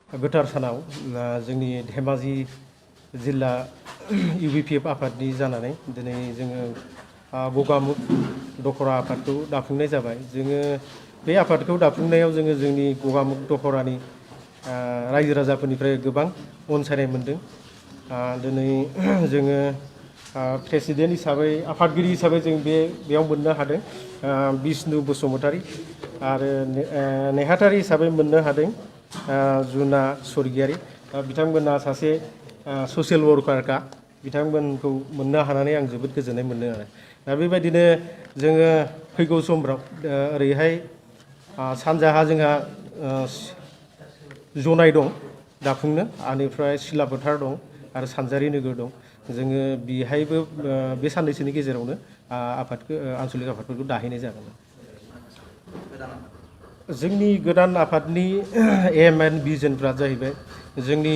गोथार सानाव जोंनि धेमाजि जिल्ला UBPF आफादनि जानानै दिनै जोङो गगामुग दखरा आफादखौ दाफुंनाय जाबाय। जोङो बे आफादखौ दाफुंनायाव जोङो जोंनि गगामुग दखरानि रायजो राजाफोरनिफ्राय गोबां अनसायनाय मोनदों। दिनै जोङो प्रेसिडेन्ट हिसाबै आफादगिरि हिसाबै जों बेयाव मोननो हादों बिष्णु बसुमतारी आरो नेहाथारि हिसाबै मोननो हादों जुना स्वर्गियारी। बिथांमोना सासे ससियेल वर्कारखा, बिथांमोनखौ मोननो हानानै आं जोबोद गोजोननाय मोनदों आरो। दा बेबायदिनो जोङो फैगौ समफ्राव ओरैहाय सानजाहा जोंहा जनाय दं दाफुंनो, बेनिफ्राय सिला फोथार दं आरो सानजारि नोगोर दं। जोङो बेहायबो बे साननैसोनि गेजेरावनो आफादखौ आनसलिक आफादफोरखौ दाहैनाय जागोन। जोंनि गोदान आफादनि एम एन्ड भिजनफ्रा जाहैबाय जोंनि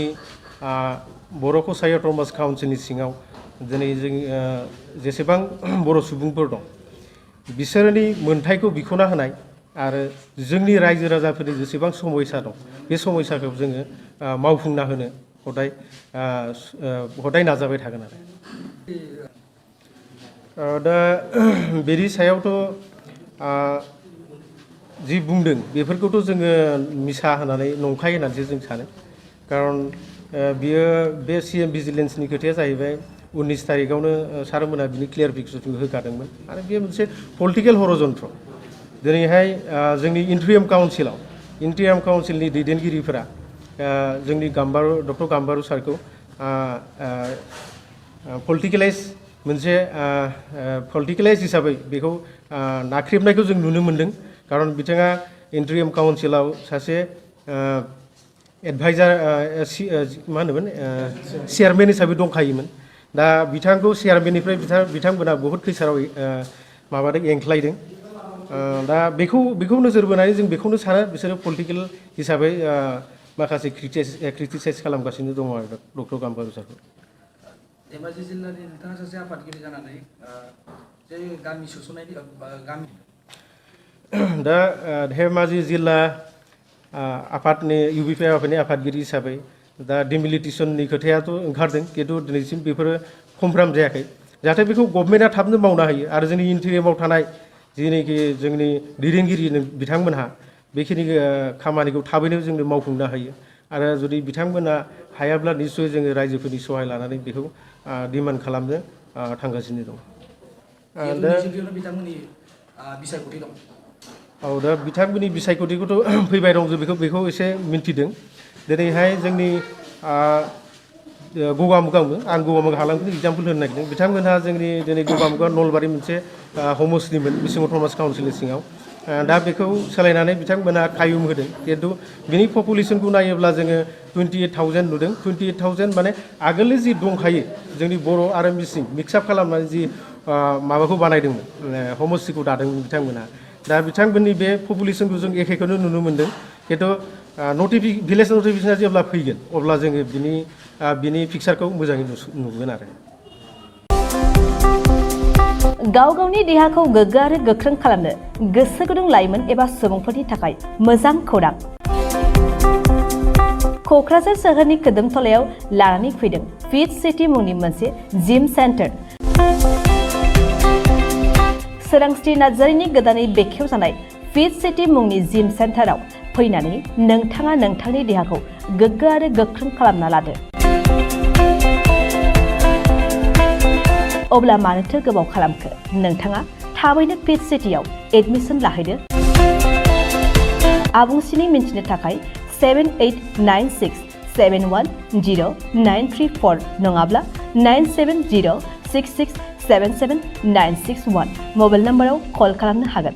बर' कसाई अट'नमास काउन्सिलनि सिङाव दिनै जों जेसेबां बर' सुबुंफोर दं बिसोरनि मोनथायखौ बिख'ना होनाय आरो जोंनि रायजो राजाफोरनि जेसेबां समयसा दं बे समयसाखौ जोङो मावफुंना होनो हदाय नाजाबाय थागोन आरो। दा बेनि सायावथ' जि बुंदों बेफोरखौथ' जोङो मिसा होनानै नंखाय होननानैसो जों सानो। खारन बियो बे CM भिजिलेन्सनि खोथाया जाहैबाय 19 तारिखआवनो सारमोना बिनि क्लियारिफिकेसन होखादोंमोन आरो बेयो मोनसे पलिटिकेल हरजन्त्र। दिनैहाय जोंनि इन्ट्रियाम काउन्सिलनि दैदेनगिरिफोरा जोंनि डक्टर गाम्बारु सारखौ पलिटिकेलाइज हिसाबै बेखौ नाख्रेबनायखौ जों नुनो मोनदों। खारन बिथाङा इन्ट्रियाम काउन्सिलाव सासे एडभाइजार मा होनोमोन चेयारमेन हिसाबै दंखायोमोन। दा बिथांखौ चेयारमेननिफ्राय बिथांमोना बहुद खैसाराव माबादों, एंख्लायदों। दा बेखौ नोजोर बोनानै जों बेखौनो सानो बिसोरो पलिटिकेल हिसाबै माखासे क्रिटिसाइज खालामगासिनो दङ आरो डक्टर गाम्बारु सारखौ। धेमाजि जिल्लानि नोंथाङा सासे आफादगिरि जानानै जे गामि सोसननायनि गामि दा धेमाजि जिल्ला आफादनि UBPF आफादनि आफादगिरि हिसाबै दा डिमिलिटेसननि खोथायाथ' ओंखारदों, खिन्थु दिनैसिम बेफोरो कनफार्म जायाखै। जाहाथे बेखौ गभर्नमेन्टआ थाबनो मावनो हायो आरो जोंनि इन्टिरियामाव थानाय जेनोखि जोंनि दैदेनगिरि बिथांमोनहा बेखिनि खामानिखौ थाबैनो जोंनो मावफुंनो हायो। आरो जुदि बिथांमोना हायाब्ला निस्सय जोङो रायजोफोरनि सहाय लानानै बेखौ डिमान्ड खालामनो थांगासिनो दं। दा बिथांमोननि बिसायख'थिखौथ' फैबाय दं, जों बेखौ एसे मिन्थिदों। दिनैहाय जोंनि गगामुगावनो आं गगामुग हालामखौ एग्जाम्पल होनो नागिरदों। बिथांमोनहा जोंनि दिनै गगामुगा नलबारि मोनसे हमस्टिमोन बिसिम अट'नमास काउन्सिलनि सिङाव। दा बेखौ सोलायनानै बिथांमोना कायुम होदों। खिन्थु बिनि पपुलेसनखौ नायोब्ला जोङो 28,000 नुदों। 28,000 माने आगोलनो जि दंखायो जोंनि बर' आरो मिसिं मिक्सआप खालामनानै जि माबाखौ बानायदोंमोन, हमस्टिखौ दादोंमोन बिथांमोना। दा बिथांमोननि बे पपुलेसनखौ जों एखेखौनो नुनो मोनदों। खिन्थु भिलेज नटिफिकेसना जेब्ला फैगोन अब्ला जोङो बिनि पिक्सारखौ मोजाङै नुगोन आरो। गाव गावनि देहाखौ गोग्गो आरो गोख्रों खालामनो गोसो गुदुं लाइमोन एबा सुबुंफोरनि थाखाय मोजां खौरां। क'क्राझार सोहोरनि खोदोमथलायाव लानानै फैदों फिट सिटी मुंनि मोनसे जिम सेन्टार। सोरांस्रि नार्जारिनि गोदानै बेखेवजानाय फिट सिटी मुंनि जिम सेन्टाराव फैनानै नोंथाङा नोंथांनि देहाखौ गोग्गो आरो गोख्रों खालामना लादो। अब्ला मानोथो गोबाव खालामखो? नोंथाङा थाबैनो फिट सिटीआव एडमिसन लाहैदो। आबुंसिनै मिन्थिनो थाखाय 7896710934 नङाब्ला 9706677961 मबाइल नम्बराव कल खालामनो हागोन।